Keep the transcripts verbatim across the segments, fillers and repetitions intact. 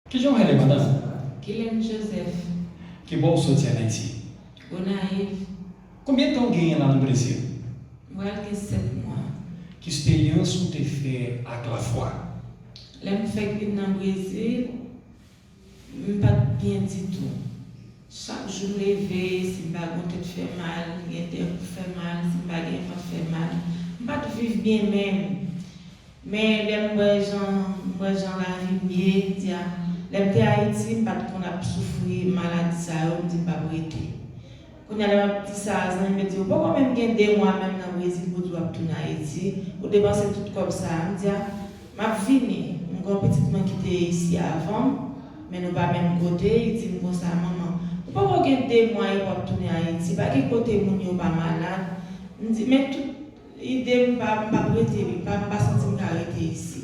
Kijan w rele, madanm? Gilene Joseph, Ki bò w soti ann Ayiti? Gonayiv. Konbyen tan w genyen la nan Brezil? M pral gen sèt mwa. Ki eksperyans ou te fè ak lafwa? Lè m fèk vin nan Brezil, m pa t byen ditou. Chak jou m leve, si m pa gen yon tèt fè mal, m gen tèt pou fè mal, si m pa gen vant fè mal. M pa t viv byen menm. Men lè m wè jan m wè jan lavi m ye, m di a, lè m te Ayiti, m pa t konn ap soufri maladi sa yo, m di m p ap rete. Kounye a lè m ap di sa a, zanmi m yo di, ou poko menm gen de mwa menm nan Brezil pou di w ap tounen Ayiti, ou depanse tout kòb sa a. M di a, m ap vini, m gen yon pitit mwen ki te isi avan m, men nou pa menm kote, li di m konsa, manman, ou poko gen de mwa epi w ap tounen Ayiti, pa gen kote moun yo pa malad. M di, men tout Ide m pa m p ap rete, m pa m pa santi m ka rete isi.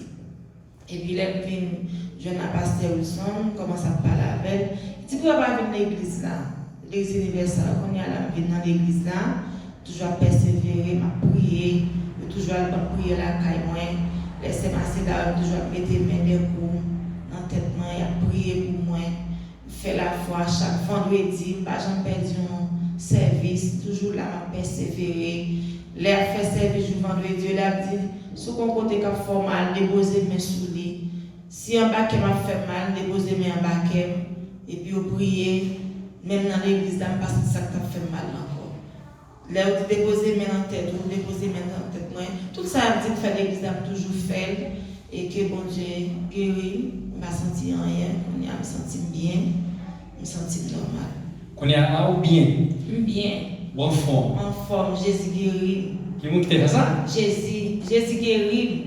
Epi lè m vin jwenn a pastè Wilson, m kòmanse ap pale avè l. Li di pou yo pa vin legliz la, legliz inivèsal. Kounye a la m vin nan legliz la, toujou ap pèsevere, m ap priye. Yo toujou al ban m priye lakay mwen. Lè sè m aseda yo, yo toujou ap mete men dèkou nan tèt mwen, y ap priye pou mwen. M fè lafwa chak vandredi, m pa janm pèdi yon sèvis, m toujou la, m ap pèsevere. Lè y ap fè sèvis jou vandredi yo, lè y ap di, si w gen yon kote k ap fè w mal, depoze men sou li. Si anba kè m ap fè m mal, depoze men anba kè m, epi yo priye, menm nan legliz la, m pa santi sa k t ap fè m mal la ankò. Lè yo di depoze men nan tèt ou, depoze men nan tèt mwen. Tout sa y ap di m fè legliz la, m toujou fè l. E ke Bondye geri m. M pa santi anyen. Kounye a m santi m byen. M santi m nòmal. Kounye a la ou byen? M byen. Ou anfòm? M anfòm. Jezi geri m. Ki moun ki te fè sa? Jezi. Jezi geri m.